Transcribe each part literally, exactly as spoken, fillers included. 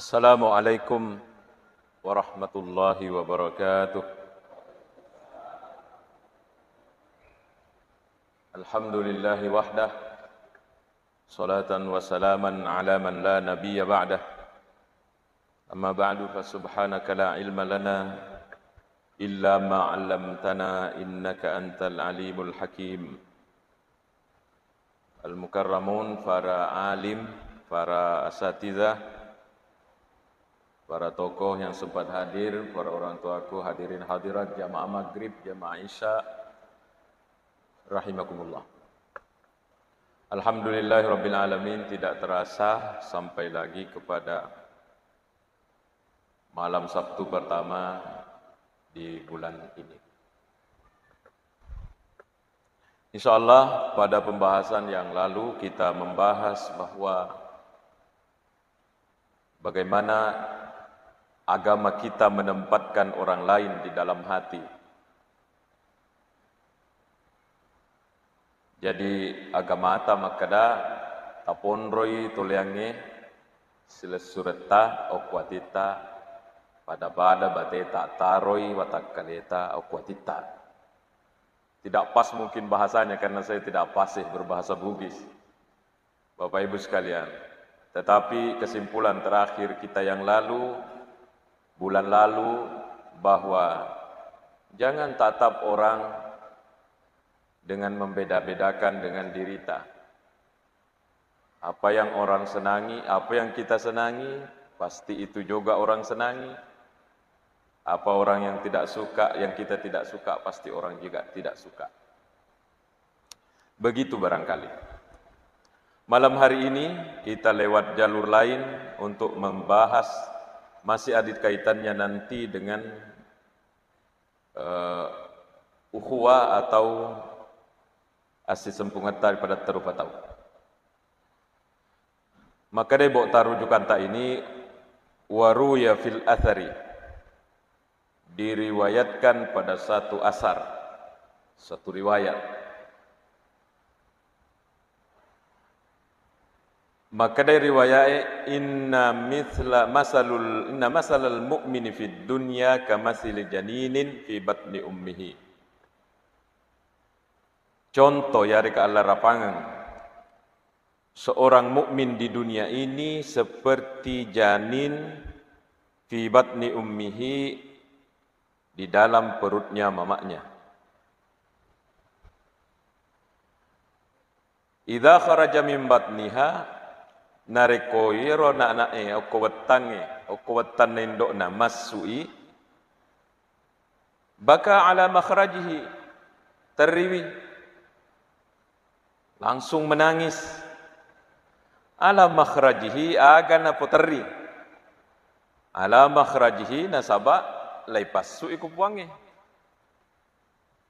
Assalamualaikum warahmatullahi wabarakatuh. Alhamdulillahi wahdah. Salatan wa salaman ala man la nabiyya ba'dah. Amma ba'du, fa subhanaka la ilma lana illa ma 'allamtana innaka antal alimul hakim. Al-mukarramun, para alim, para asatidzah, para tokoh yang sempat hadir, para orang tuaku, hadirin hadirat, jamaah maghrib, jamaah isya, rahimakumullah. Alhamdulillahirabbil alamin, tidak terasa sampai lagi kepada malam Sabtu pertama di bulan ini. Insya Allah, pada pembahasan yang lalu kita membahas bahwa bagaimana agama kita menempatkan orang lain di dalam hati. Jadi, agamata makkeda, taponroi toleangnge silessuretta okko atitta, pada-pada bateta taroi watakkaleta okko atitta. Tidak pas mungkin bahasanya karena saya tidak fasih berbahasa Bugis, Bapak Ibu sekalian. Tetapi kesimpulan terakhir kita yang lalu, bulan lalu, bahwa jangan tatap orang dengan membeda-bedakan dengan dirita. Apa yang orang senangi, apa yang kita senangi, pasti itu juga orang senangi. Apa orang yang tidak suka, yang kita tidak suka, pasti orang juga tidak suka. Begitu barangkali. Malam hari ini kita lewat jalur lain untuk membahas, masih ada kaitannya nanti dengan, eh, ukhuwah atau assisempungetta ripada tarupa tau. Makkedai bokta rujukanta ini, waruya fil athari, diriwayatkan pada satu asar, satu riwayat. Makkedai riwayae, inna mithla masalul, inna masalal mu'mini fid dunya kamathali janinin fi batni ummihi. Contoh yareka allarapangeng, seorang mukmin di dunia ini seperti janin fi batni ummihi, di dalam perutnya mamanya. Idza kharaja min batniha, narekko iyaro ana'e okko wettangnge, okko wettanna indo'na massui, baka ala makhrajihi, terriwi, langsung menangis. Ala makhrajihi, aga napoterri? Ala makhrajihi, nasaba laipassui ku Puangnge.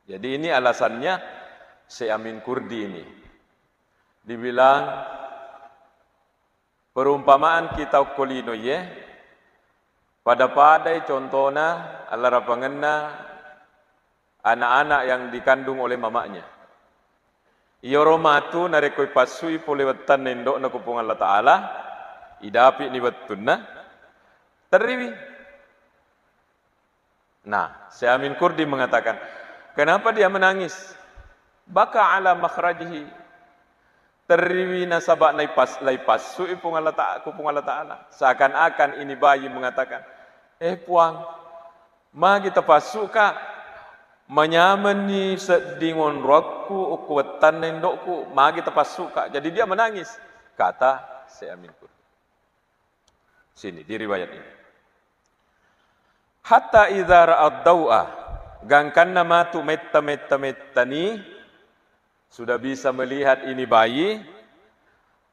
Jadi ini alasannya Syekh Amin Kurdi ini. Dibilang perumpamaan kita okko lino iye, pada-padai contona allarapangenna anak-anak yang dikandung oleh mamanya. Iyaro matu narekko ipassui pole wettanna indo'na ku Puang Allah Ta'ala, idapi'ni wettunna, terriwi. Nah, Syekh Amin Kurdi mengatakan, kenapa dia menangis? Baka ala makhrajihi. Terriwi nasaba naipas-, laipassui Puang Allah Ta-, ku Puang Allah Ta'ala. Seakan-akan ini bayi mengatakan, "Eh, Puang, magi tapassuka? Manyamenni sedding onroakku, okko wettanna indo'ku, magi tapassuka?" Jadi dia menangis, kata Syekh Amin Kurdi. Sini, di riwayat ini. Hatta idza ra'ad dau'a, gangkanna matu metta-metta-mettani, sudah bisa melihat ini bayi,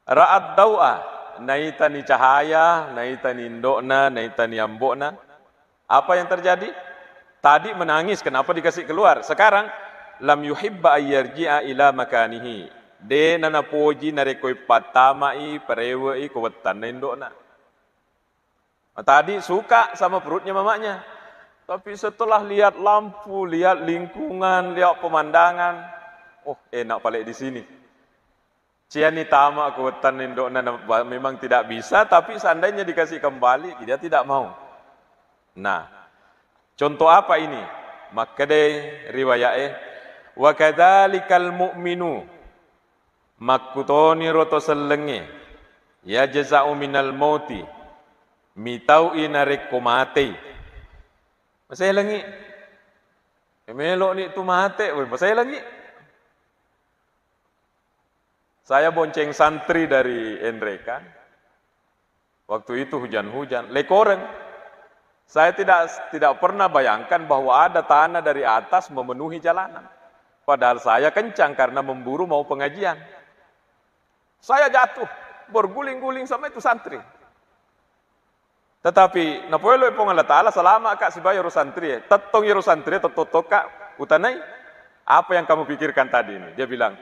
ra'ad dau'a, naitani cahaya, naitani indo'na, naitani ambo'na. Apa yang terjadi? Tadi menangis, kenapa dikasih keluar? Sekarang, lam yuhibba ayyarji'a ila makanihi. De nanapoji narekko ipattamai, parewe'i ko wettanna indo'na. Tadi suka sama perutnya mamanya. Tapi setelah lihat lampu, lihat lingkungan, lihat pemandangan, "Oh, enak pale di sini." Ciani tama ko wettanna indo'na, na-, ba-, memang tidak bisa, tapi seandainya dikasih kembali, dia tidak mau. Nah, contoh apa ini? Makkedai riwaya'e, "Wa kadzalikal mu'minu," makkutoniro to sellengnge, "yajza'u minal mauti," mitau'i narekko matei. Maselengngi. Melo'ni tu mate, woi, maselengngi. Saya bonceng santri dari Enrekan. Waktu itu hujan-hujan, lekoreng. Saya tidak tidak pernah bayangkan bahwa ada tanah dari atas memenuhi jalanan. Padahal saya kencang karena memburu mau pengajian. Saya jatuh, berguling-guling sama itu santri. Tetapi napoeloi Puang Allah Ta'ala, selama ka sibawa ero santri e, tettong ero santri e, tettong-tong ka utanai, "Apa yang kamu pikirkan tadi ini?" Dia bilang,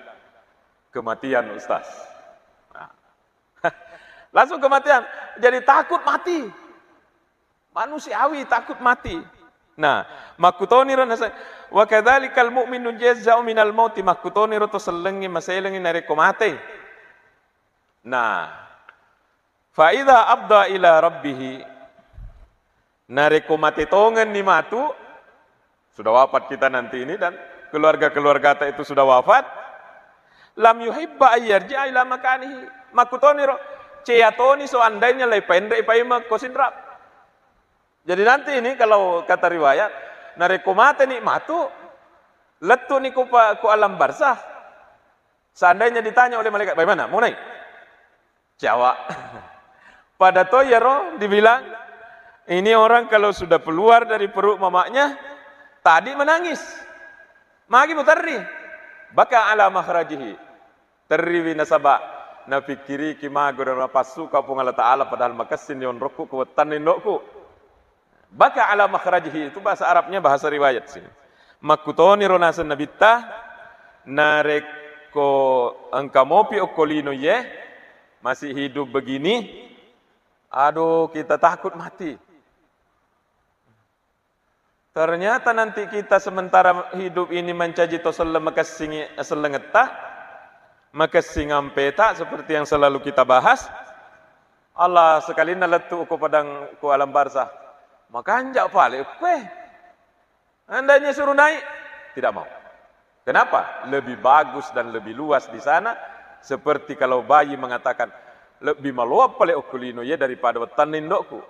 "Kematian, Ustaz." Nah. Langsung kematian. Jadi takut mati. Manusiawi takut mati. Nah, makkutoniro nasa-, "Wa kadzalikal mu'minu yajza'u minal mauti," makkutoniro to sellengngi maselengngi narekko matei. Nah, "fa idza afdha ila rabbih," narekko mate tongenni matu, sudah wafat kita nanti ini dan keluarga-keluargata itu sudah wafat, "lam yuhibba ayyarji'a ila makanihi." Makkutoniro, cea toni seandainya laipenre paimeng ko sinrap. Jadi nanti ini kalau kata riwayat, narekko mateni matu, lettuni ku pa-, ku alam barzah. Seandainya ditanya oleh malaikat, "Bagaimana? Mau naik?" Jawa. Pada to iyaro dibilang, ini orang kalau sudah keluar dari perut mamanya, tadi menangis. Magi muterri. Baka ala makhrajihi. Terriwi nasaba napikkiriki mago dan napassuka Puang Allah Ta'ala padahal makessing ni onrokku ku wettanna indokku. Baka ala makhrajihi itu bahasa Arabnya, bahasa riwayat sini. Makkutoniro naseng Nabitta, narekko engka mopi okko lino iye, masih hidup begini, aduh, kita takut mati. Ternyata nanti kita sementara hidup ini mancaji to selleng makessingi sellengetta, makessing ampeta seperti yang selalu kita bahas, Allah sekalinna lettu ko padang, ko alam barzah. Makanja pale, kue. Andainya suruh naik, tidak mau. Kenapa? Lebih bagus dan lebih luas di sana. Seperti kalau bayi mengatakan, "Lebih maloa pale okko lino ya daripada wettanna indokku."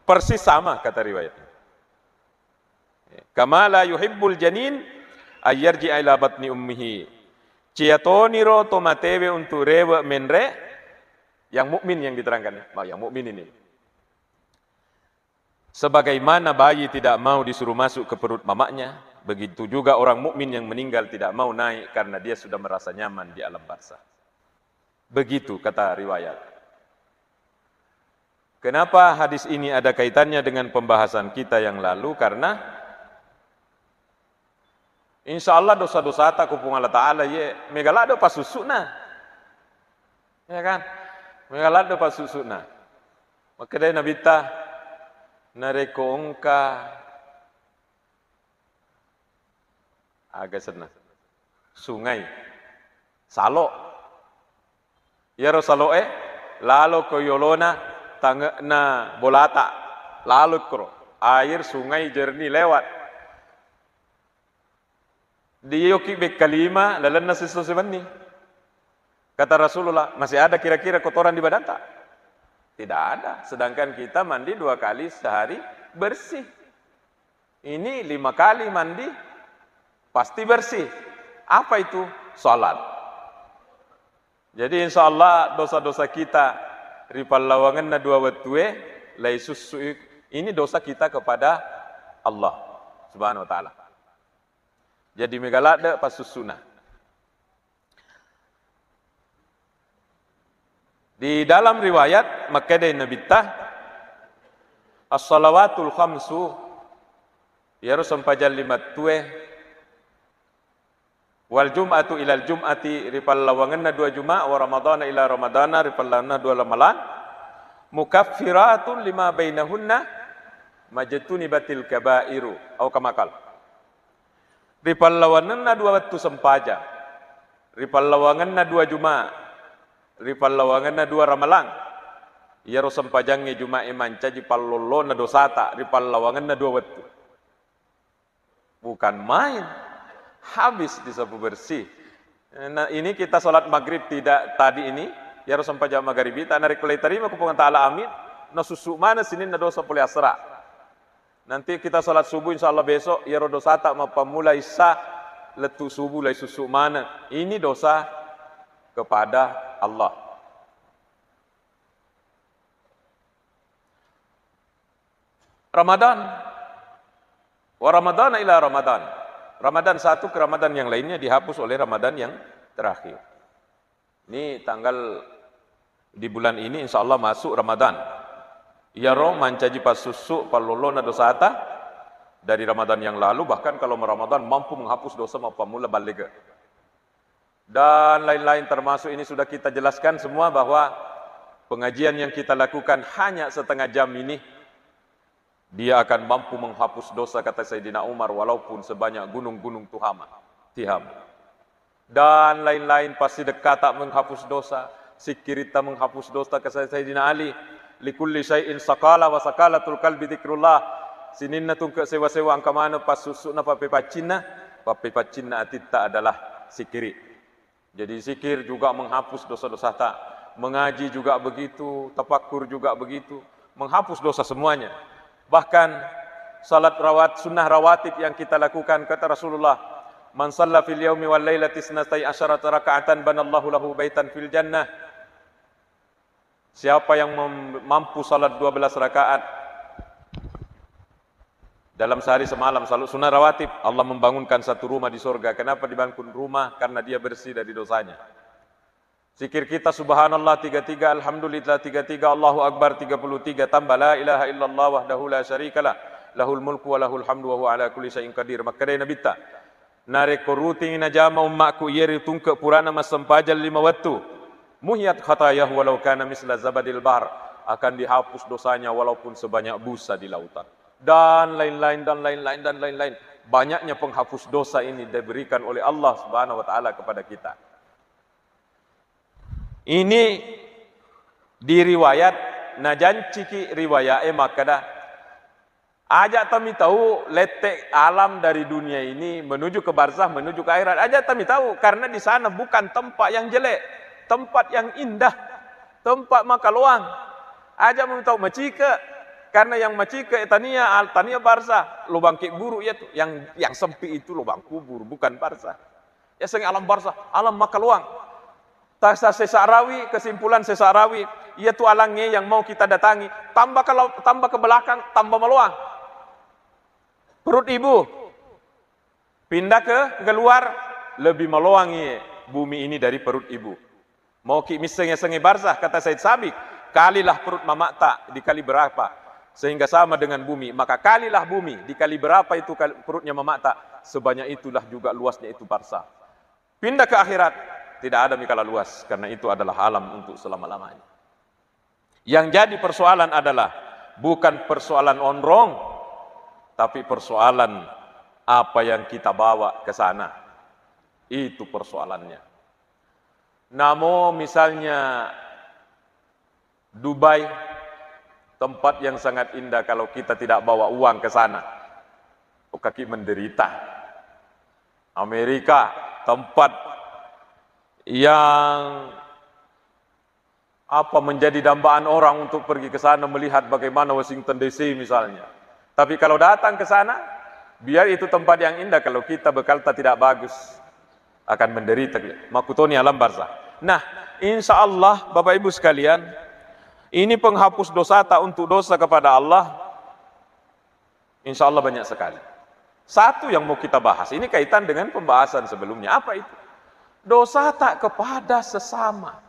Persis sama kata riwayat. "Kama la yuhibbul janin ayyarji'a ila batni ummihi." Ciatoniro to matewe untuk rewe menre, yang mukmin yang diterangkan, ya. Yang mukmin ini. Sebagaimana bayi tidak mau disuruh masuk ke perut mamanya, begitu juga orang mukmin yang meninggal tidak mau naik karena dia sudah merasa nyaman di alam barzah. Begitu kata riwayat. Kenapa hadis ini ada kaitannya dengan pembahasan kita yang lalu? Karena insya Allah dosa-dosata ku Puang Allah Ta'ala ye mega ladde passussu'na. Ya kan? Mega ladde passussu'na. Makkedai Nabitta, narekko engka aga senna sungai, salo. Iyaro salo'e lalo ko yolona tange'na bolata, lalo koro. Air sungai jernih lewat. Diyoki bekkalima lalenna sisso siwenni. Kata Rasulullah, "Masih ada kira-kira kotoran di badanta?" Tidak ada. Sedangkan kita mandi dua kali sehari bersih. Ini lima kali mandi pasti bersih. Apa itu? Salat. Jadi insya Allah dosa-dosa kita ri pallawangenna dua wettue lai sussu ini dosa kita kepada Allah Subhanahu wa Ta'ala. Jadi mega ladde passussuna. Di dalam riwayat, makkedai Nabitta, "As-salawatul khamsu," iyaro sempajang lima tue, "wal jum'atu ilal jum'ati," ri pallawangenna dua Juma, "wa Ramadana ila Ramadana," ri pallawangenna dua Ramalan, "mukaffiratun lima bainahunna, majtunibatil kabairu," au kama qala. Ri pallawangenna dua wettu sempajang, ri pallawangenna dua Juma, Ri pallawangenna dua ramalang. Iyaro sempajangnge Juma'e mancaji pallollona dosata ri pallawangenna dua wettu. Bukan main. Habis disapu bersih. Nah, ini kita salat maghrib tidak tadi ini, iyaro sempajang magharibi, ta narekko laitarima ku Puang Ta'ala, amin, nasussu maneng sininna dosa pole asera. Nanti kita salat subuh, insya Allah besok, iyaro dosata mappammula isya lettu subuh laisussu maneng. Ini dosa kepada Allah. Ramadan. Wa Ramadana ila Ramadan. Ramadan satu ke Ramadan yang lainnya dihapus oleh Ramadan yang terakhir. Ini tanggal di bulan ini insya Allah masuk Ramadan. Iyaro mancaji passussu pallolona dosata dari Ramadan yang lalu, bahkan kalau Ramadan mampu menghapus dosa mappammula ballega. Dan lain-lain, termasuk ini sudah kita jelaskan semua bahwa pengajian yang kita lakukan hanya setengah jam ini, dia akan mampu menghapus dosa, kata Sayyidina Umar, walaupun sebanyak gunung-gunung Tuhama, Tihama. Dan lain-lain, pasti dekkata menghapus dosa, sikkiritta menghapus dosa, kata Sayyidina Ali, "Likulli syai'in sakala wa sakalatul qalbi dzikrullah." Sininna tungke sewa-sewa engka maneng passussu'na pappepaccinna, pappepaccinna atitta adalah sikkiri. Jadi zikir juga menghapus dosa-dosata, mengaji juga begitu, tafakkur juga begitu, menghapus dosa semuanya. Bahkan salat rawat, sunnah rawatib yang kita lakukan, kata Rasulullah, "Man shalla fil yaumi wal lailati isnatai asyarata raka'atan banallahu lahu baitan fil jannah." Siapa yang mem-, mampu salat dua belas rakaat dalam sehari semalam, salat sunnah rawatib, Allah membangunkan satu rumah di surga. Kenapa dibangun rumah? Karena dia bersih dari dosanya. Zikir kita, subhanallah tiga tiga, alhamdulillah tiga tiga, Allahu akbar tiga puluh tiga, tambah la ilaha illallah wahdahu la syarikalah, lahul mulku wa lahul hamdu wa huwa ala kulli syai'in qadir. Makkedai Nabitta, narekko rutingi najama ummakku iye ri tungke purana massempajang lima wettu, muhiyat khatayahu walau kana misla zabadil bahr, akan dihapus dosanya walaupun sebanyak busa di lautan. Dan lain-lain, dan lain-lain, dan lain-lain. Banyaknya penghapus dosa ini diberikan oleh Allah Subhanahu wa Ta'ala kepada kita. Ini di riwayat, najanciki riwayat e makkeda, aja' tami tau lette' alam dari dunia ini menuju ke barzah, menuju ke akhirat. Aja' tami tau, karena di sana bukan tempat yang jelek, tempat yang indah, tempat makaloang. Aja' mami tau macike', karena yang macike' tania, al-, tania barzah, lubang kubur iyatu, yang, yang sempit itu lubang kubur, bukan barzah. Yasengnge alam barzah, alam makaloang. Tasa sesa rawi, kesimpulan sesa rawi, iyatu alangnge yang mau kita datangi, tambah ke lau-, tambah ke belakang, tambah maloang. Perut ibu, pindah ke keluar, lebih maloang iye bumi ini dari perut ibu. Mauki misseng yasengnge barzah, kata Said Sabiq, kalilah perut mama'ta dikali berapa, sehingga sama dengan bumi, maka kalilah bumi dikali berapa itu kal-, perutnya mama'ta, sebanyak itulah juga luasnya itu barzah. Pindah ke akhirat, tidak ada mikala luas, karena itu adalah alam untuk selama-lamanya. Yang jadi persoalan adalah bukan persoalan onrong, tapi persoalan apa yang kita bawa ke sana. Itu persoalannya. Namo misalnya Dubai, tempat yang sangat indah, kalau kita tidak bawa uang ke sana, okaki menderita. Amerika, tempat yang apa, menjadi dambaan orang untuk pergi ke sana melihat bagaimana Washington D C misalnya. Tapi kalau datang ke sana, biar itu tempat yang indah, kalau kita bekalta tidak bagus, akan menderita. Makkutoni alam barzah. Nah, insya Allah, Bapak Ibu sekalian, ini penghapus dosata untuk dosa kepada Allah, insya Allah banyak sekali. Satu yang mau kita bahas, ini kaitan dengan pembahasan sebelumnya. Apa itu? Dosata kepada sesama.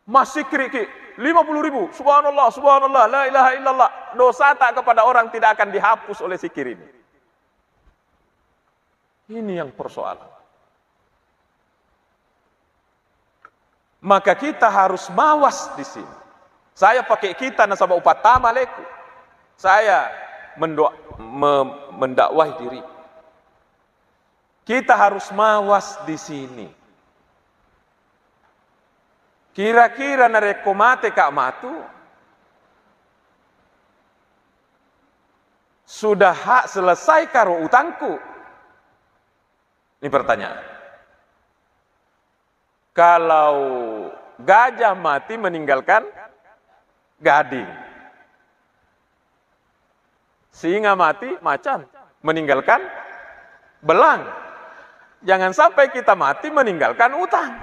Massikkiriki lima puluh ribu, subhanallah, subhanallah, la ilaha illallah. Dosata kepada orang tidak akan dihapus oleh zikir ini. Ini yang persoalan. Maka kita harus mawas di sini. Saya pakai kita nasaba upattama aleku. Saya mendoa, me-, mendakwahi diri. Kita harus mawas di sini. Kira-kira narekko mate ka matu, sudah hak selesai karo utangku? Ini pertanyaan. Kalau gajah mati meninggalkan gading, singa mati macan meninggalkan belang. Jangan sampai kita mati meninggalkan utang.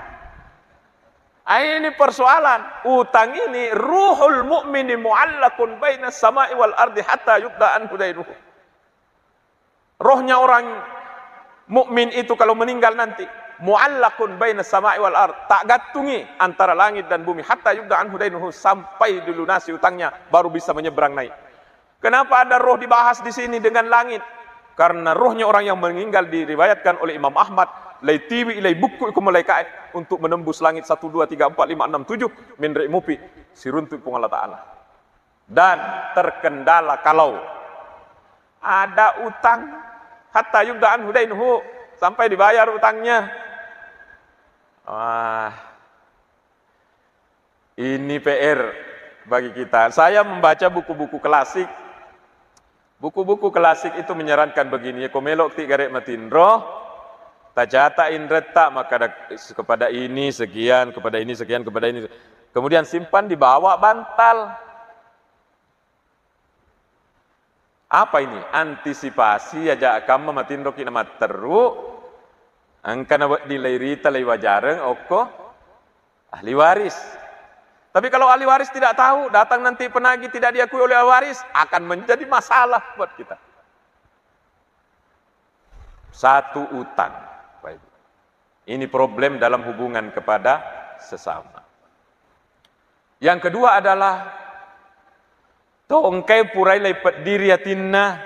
Ah, ini persoalan. Utang ini, ruhul mu'mini mu'allakun baina samai wal ardi hatta yukda anhu dainuhu. Rohnya orang mukmin itu kalau meninggal nanti, mu'allakun baina samai wal ard, tak gantungi antara langit dan bumi, hatta yukda anhu dainuhu, sampai dilunasi utangnya, baru bisa menyeberang naik. Kenapa ada roh dibahas di sini dengan langit? Karena rohnya orang yang meninggal diriwayatkan oleh Imam Ahmad, lai tiwi, lai bukku iku malaikae untuk menembus langit satu, dua, tiga, empat, lima, enam, tujuh, menre mupi, siruntu Puang Allah Ta'ala. Dan terkendala kalau ada utang, hatta yukda anhu dainuhu, sampai dibayar utangnya. Wah, ini P R bagi kita. Saya membaca buku-buku klasik. Buku-buku klasik itu menyarankan begini, ya, ko melok ti gare matinro, tacata inretta, maka ada kepada ini sekian, kepada ini sekian, kepada ini. Kemudian simpan di bawah bantal. Apa ini? Antisipasi aja kamma matinroki na matteru, engka na wedding lai rita lai wajareng okko ahli waris. Tapi kalau ahli waris tidak tahu, datang nanti penagih tidak diakui oleh ahli waris, akan menjadi masalah buat kita. Satu, utang. Baik. Ini problem dalam hubungan kepada sesama. Yang kedua adalah to engkai purai lai peddiri atinna,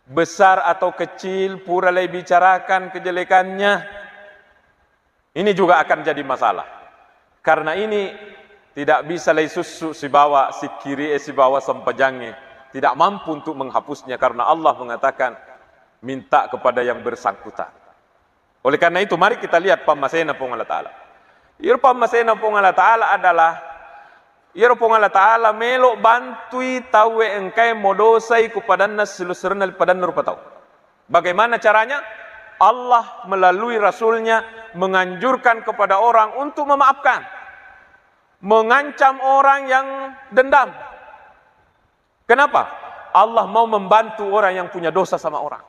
besar atau kecil, pura lai bicarakan kejelekannya. Ini juga akan jadi masalah. Karena ini tidak bisa lai sussu sibawa sikkiri e, sibawa sempajangnge, tidak mampu untuk menghapusnya, karena Allah mengatakan minta kepada yang bersangkutan. Oleh karena itu, mari kita lihat pammasena Puang Allah Ta'ala. Iyaro pammasena Puang Allah Ta'ala adalah, iyaro Puang Allah Ta'ala melo bantui tauwe engkae modosai ku padanna silu-, serenna padanna rupa tau. Bagaimana caranya? Allah melalui Rasulnya menganjurkan kepada orang untuk memaafkan, mengancam orang yang dendam. Kenapa? Allah mau membantu orang yang punya dosa sama orang.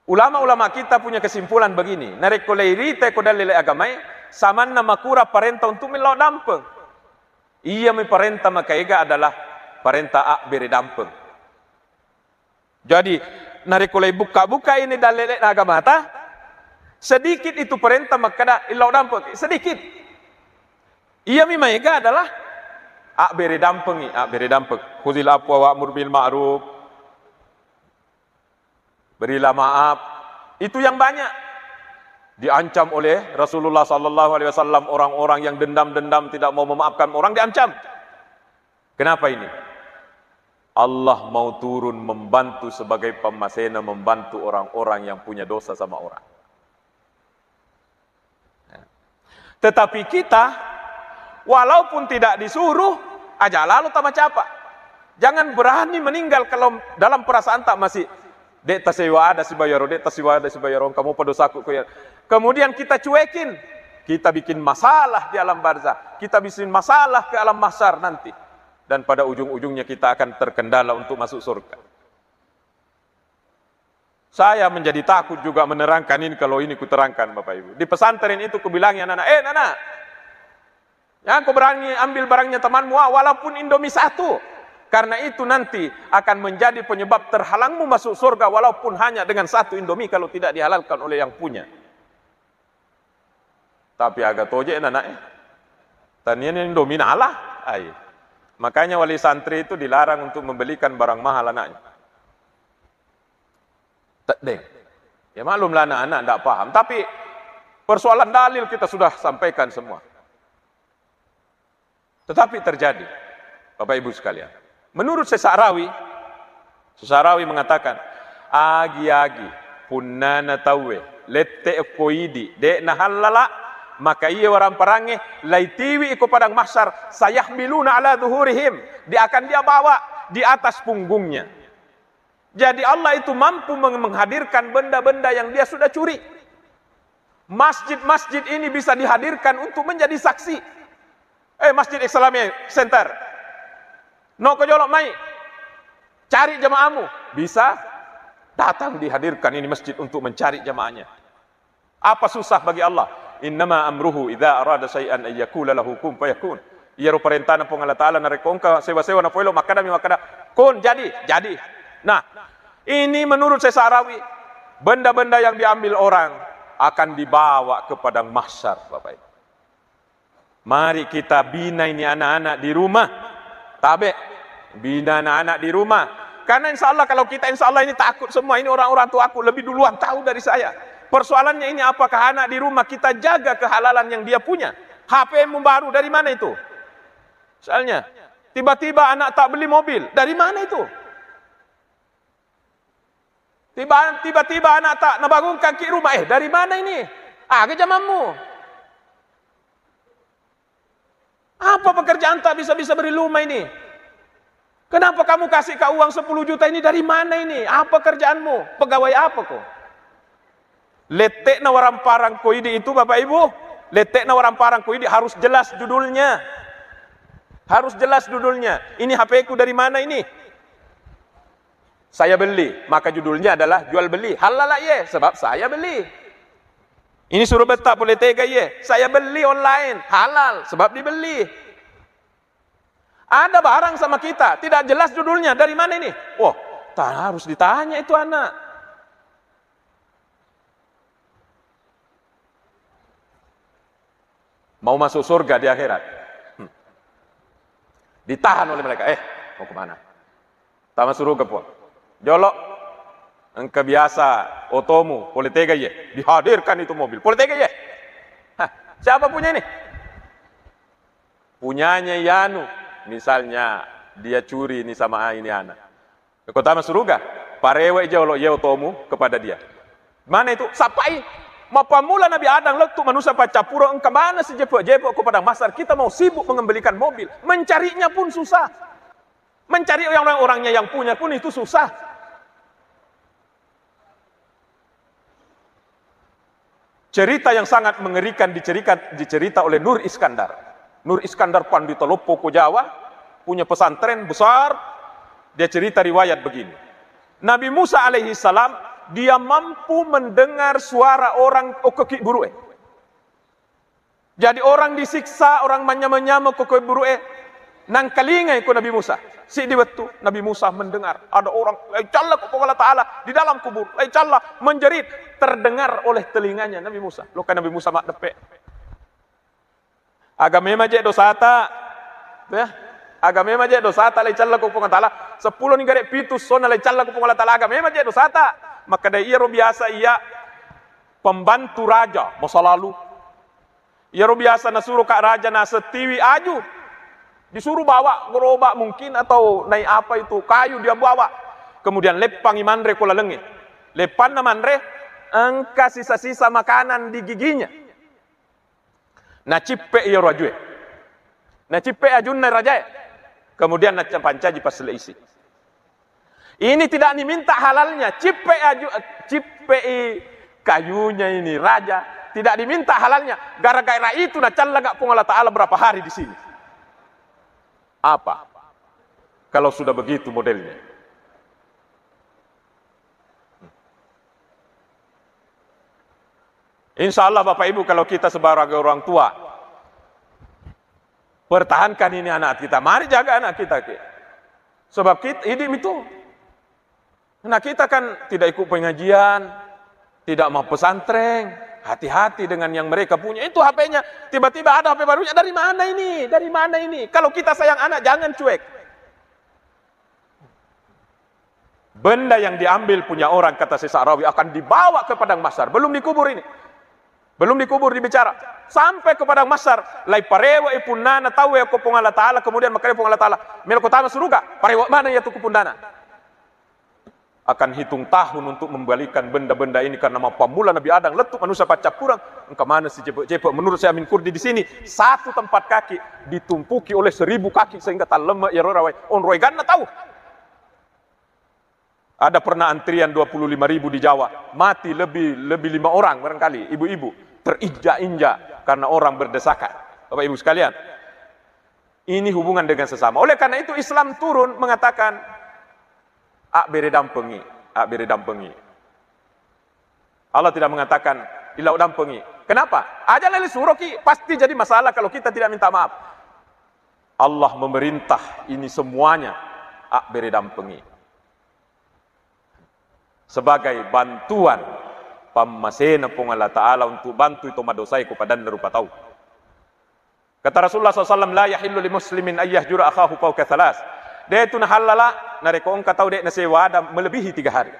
Ulama-ulama kita punya kesimpulan begini, narekko leirita ko dalil agamae, samanna makura parenta untuk millau dampeng. Iyami parenta makaega adalah parenta abbere dampeng. Jadi, narekko leibukka-bukka ini dalil agamata, sedikit itu parenta makkada illau dampeng, sedikit. Iyami maega adalah abbere dampengi, abbere dampeng. Khuzil afwa wa'mur bil ma'ruf. Berilah maaf. Itu yang banyak diancam oleh Rasulullah sallallahu alaihi wasallam, orang-orang yang dendam-dendam, tidak mau memaafkan orang, diancam. Kenapa ini? Allah mau turun membantu sebagai pammasena, membantu orang-orang yang punya dosa sama orang. Tetapi kita, walaupun tidak disuruh, aja lalo tamacapa. Jangan berani meninggal kalau dalam perasaan tak masih, "De' tasewa ada sibayaro, de' tasewa ada sibayaro, kamu pada dosaku ko ya." Kemudian kita cuekin, kita bikin masalah di alam barzah, kita bikin masalah ke alam mahsyar nanti. Dan pada ujung-ujungnya kita akan terkendala untuk masuk surga. Saya menjadi takut juga menerangkan ini kalau ini kuterangkan, Bapak Ibu. Di pesantren itu kubilangi anak-anak, "Eh, anak-anak, yang kau berani ambil barangnya temanmu, ah, walaupun Indomie satu. Karena itu nanti akan menjadi penyebab terhalangmu masuk surga walaupun hanya dengan satu Indomie kalau tidak dihalalkan oleh yang punya." Tapi aga toje' na, Nak, eh. Tanian Indomie nala. Ai. Makanya wali santri itu dilarang untuk membelikan barang mahal anaknya. Teddeng. Ya maklumlah anak-anak ndak paham. Tapi persoalan dalil kita sudah sampaikan semua. Tetapi terjadi, Bapak Ibu sekalian. Menurut Syekh Sa'rawi, Syekh Sa'rawi mengatakan, agi-agi Punnana tauwe lette ko idi, de' nahallala, maka iye waramparangnge laitiwi ko padang mahsyar, sayahmiluna ala zuhurihim, dia akan dia bawa di atas punggungnya. Jadi Allah itu mampu meng-, menghadirkan benda-benda yang dia sudah curi. Masjid-masjid ini bisa dihadirkan untuk menjadi saksi. Eh, Masjid Islami Center. No ko jolo mai. Cari jamaahmu. Bisa. Datang dihadirkan ini masjid untuk mencari jamaahnya. Apa susah bagi Allah? Innama amruhu idza arada syai'an an yaqula lahu kun fayakun. Iyaro parentana Puang Allah Ta'ala narekko engka sewa-sewa napoelo, makkadami makkada, "Kun, jadi, jadi." Nah, ini menurut Syekh Sa'rawi, benda-benda yang diambil orang akan dibawa ke padang mahsyar, Bapak Ibu. Mari kita bina ini anak-anak di rumah. Tabe, bina anak-anak di rumah. Karena insya Allah kalau kita insya Allah ini takut semua, ini orang-orang tuaku lebih duluan tahu dari saya. Persoalannya ini apakah anak di rumah kita jaga kehalalan yang dia punya? H P-mu baru dari mana itu? Misalnya, tiba-tiba anak tak beli mobil, dari mana itu? Tiba, tiba-tiba anak tak nabangunkan ki rumah, eh dari mana ini? Aga jamammu? Apa pekerjaan tak bisa-bisa beri rumah ini? Kenapa kamu kasih kak uang sepuluh juta ini dari mana ini? Apa kerjaanmu? Pegawai apa kok? Lettekna waramparang ko idi itu Bapak Ibu, lettekna waramparang ko idi harus jelas judulnya. Harus jelas judulnya. Ini H P-ku dari mana ini? Saya beli, maka judulnya adalah jual beli. Halal ye, sebab saya beli. Ini suruh betak boleh tega ye. Saya beli online, halal, sebab dibeli. Ada barang sama kita, tidak jelas judulnya, dari mana ini? Wah, tak harus ditanya itu anak. Mau masuk surga di akhirat. Hmm. Ditahan oleh mereka. Eh, mau kemana? Tama suruga, Puang. Jolo, engka biasa otomu, pole tega ye. Dihadirkan itu mobil, pole tega ye. Hah, siapa punya ini? Punyanya Yanu. Misalnya, dia curi ini sama ini anak. Ko tama suruga, parewe jolo ye otomu kepada dia. Mana itu? Sapai. Mappamula Nabi Adam lettu manusia paccappuro, engka mana si jepo-jepo ko padang mahsyar, kita mau sibuk mengembalikan mobil. Mencarinya pun susah. Mencari orang-orangnya yang punya pun itu susah. Cerita yang sangat mengerikan dicerika-, dicerita oleh Nur Iskandar. Nur Iskandar pandita loppo ko Jawa, punya pesantren besar. Dia cerita riwayat begini. Nabi Musa alaihi salam, dia mampu mendengar suara orang okko kibburu'e. Jadi orang disiksa, orang manyama-nyama ko kibburu'e, nangkalingai ko Nabi Musa. Siddi wettu Nabi Musa mendengar ada orang laicalla ko Puang Allah Ta'ala di dalam kubur, laicalla menjerit, terdengar oleh telinganya Nabi Musa. Loka Nabi Musa maddeppe. Aga memang je dosata, ya. Aga memang je dosata laicalla ko Puang Allah Ta'ala. Seppulo ni gare pitu sona laicalla ko Puang Allah Ta'ala. Aga memang je dosata. Makkeda iyaro biasa iya pembantu raja masa lalu. Iyaro biasa nasuro kak raja nasettiwi aju, disuruh bawa gerobak mungkin atau naik apa itu, kayu dia bawa. Kemudian leppangi manre ko lalengnge. Leppanna manre, engka sisa-sisa makanan di giginya. Nacippe iyaro ajue. Nacippe ajunna rajae. Kemudian napancaji passele isi. Ini tidak diminta halalnya, cippe aju-, cippe i kayunya ini raja, tidak diminta halalnya. Gara-gara itu nacallaga Puang Allah Ta'ala berapa hari di sini. Apa? Kalau sudah begitu modelnya. Insya Allah Bapak Ibu, kalau kita sebagai orang tua, pertahankan ini anak kita, mari jaga anak kita. Sebab kita, ini itu. Nah, kita kan tidak ikut pengajian, tidak mau pesantren, hati-hati dengan yang mereka punya. Itu H P-nya, tiba-tiba ada H P barunya, dari mana ini? Dari mana ini? Kalau kita sayang anak, jangan cuek. Benda yang diambil punya orang, kata Syekh Sa'rawi, akan dibawa ke padang mahsyar. Belum dikubur ini. Belum dikubur, dibicara. Sampai ke padang mahsyar, laiparewe punnana tauwe ko Puang Allah Ta'ala, kemudian makkeda Puang Allah Ta'ala, "Melo ko tama suruga, parewe mana iya tu ku punnana?" akan hitung tahun untuk membalikan benda-benda ini, karena mappammula Nabi Adam lettu manusia paccappureng, engka maneng sicepe'-cepe'. Menurut Syekh Amin Kurdi di sini, satu tempat kaki ditumpuki oleh seribu kaki sehingga tallemme' iyaro rawai, onroi ganna tau. Ada pernah antrian dua puluh lima ribu di Jawa, mati lebih, lebih lima orang barangkali, ibu-ibu, terinjak-injak karena orang berdesakan. Bapak Ibu sekalian, ini hubungan dengan sesama. Oleh karena itu Islam turun mengatakan, "Abbere dampengi, abbere dampengi." Allah tidak mengatakan, "Ilau dampengi." Kenapa? Aja lele suroki, pasti jadi masalah kalau kita tidak minta maaf. Allah memerintah ini semuanya, abbere dampengi. Sebagai bantuan pammasena Puang Allah Ta'ala untuk bantu to madosai ko padanna rupa tau. Kata Rasulullah sallallahu alaihi wasallam, "La yahillu li muslimin ayyahjura akhahu fauqa thalas." De' tu nahallala narekko engka tau de' nasewa ada melebihi tiga hari.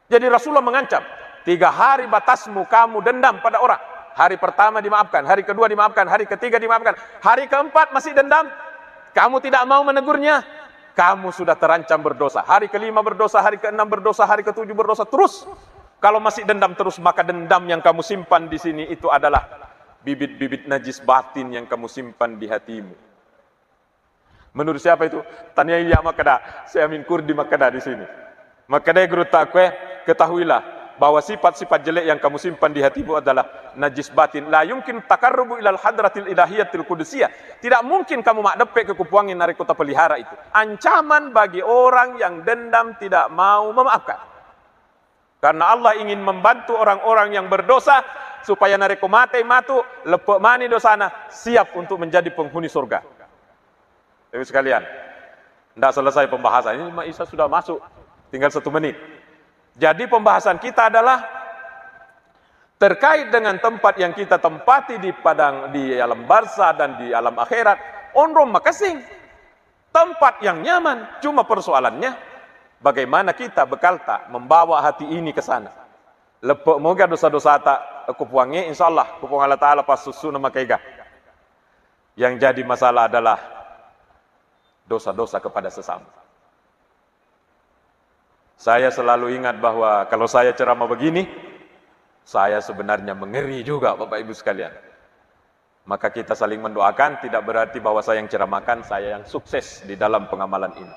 Jadi Rasulullah mengancam, "Tiga hari batasmu kamu dendam pada orang. Hari pertama dimaafkan, hari kedua dimaafkan, hari ketiga dimaafkan, hari keempat masih dendam, kamu tidak mau menegurnya, kamu sudah terancam berdosa. Hari kelima berdosa, hari keenam berdosa, hari ketujuh berdosa, terus. Kalau masih dendam terus, maka dendam yang kamu simpan di sini itu adalah bibit-bibit najis batin yang kamu simpan di hatimu." Menurut siapa itu? Tania iya makkeda, Syekh Amin Kurdi makkeda di sini. Makkeda guru takwe, ketahuilah bahwa sifat-sifat jelek yang kamu simpan di hatimu adalah najis batin. La yumkin takarrubu ilal hadratil ilahiyatil qudusiyah. Tidak mungkin kamu maddeppe ke kupuangin narekko tapelihara itu. Ancaman bagi orang yang dendam tidak mau memaafkan. Karena Allah ingin membantu orang-orang yang berdosa supaya narekko matei matu, leppe' mani dosana, siap untuk menjadi penghuni surga. Ibu sekalian, ndak selesai pembahasan. Ini Mak Isa sudah masuk, tinggal satu menit. Jadi pembahasan kita adalah terkait dengan tempat yang kita tempati di padang, di alam barzah dan di alam akhirat. Onrong makessing. Tempat yang nyaman, cuma persoalannya bagaimana kita bekalta membawa hati ini ke sana. Leppe' moga dosa-dosata ko Puangnge, insya Allah ko Puang Allah Ta'ala passussuna makega. Yang jadi masalah adalah dosa-dosa kepada sesama. Saya selalu ingat bahwa kalau saya ceramah begini, saya sebenarnya mengeri juga, Bapak Ibu sekalian. Maka kita saling mendoakan, tidak berarti bahwa saya yang ceramahkan, saya yang sukses di dalam pengamalan ini.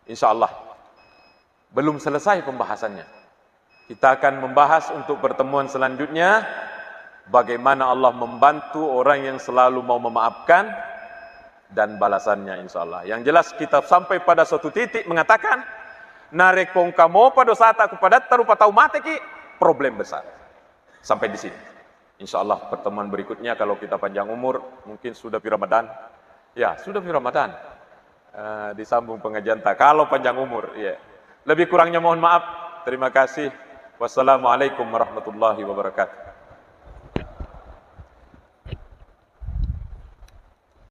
Insya Allah, belum selesai pembahasannya. Kita akan membahas untuk pertemuan selanjutnya, bagaimana Allah membantu orang yang selalu mau memaafkan dan balasannya, insya Allah. Yang jelas, kita sampai pada suatu titik mengatakan, narekko engka mopa dosata ku padatta rupa tau mateki, problem besar. Sampai di sini. Insya Allah pertemuan berikutnya kalau kita panjang umur, mungkin sudah pi Ramadan. Ya, sudah pi Ramadan. Eh, disambung pengajian ta kalau panjang umur, ya. Lebih kurangnya mohon maaf. Terima kasih. Wassalamualaikum warahmatullahi wabarakatuh.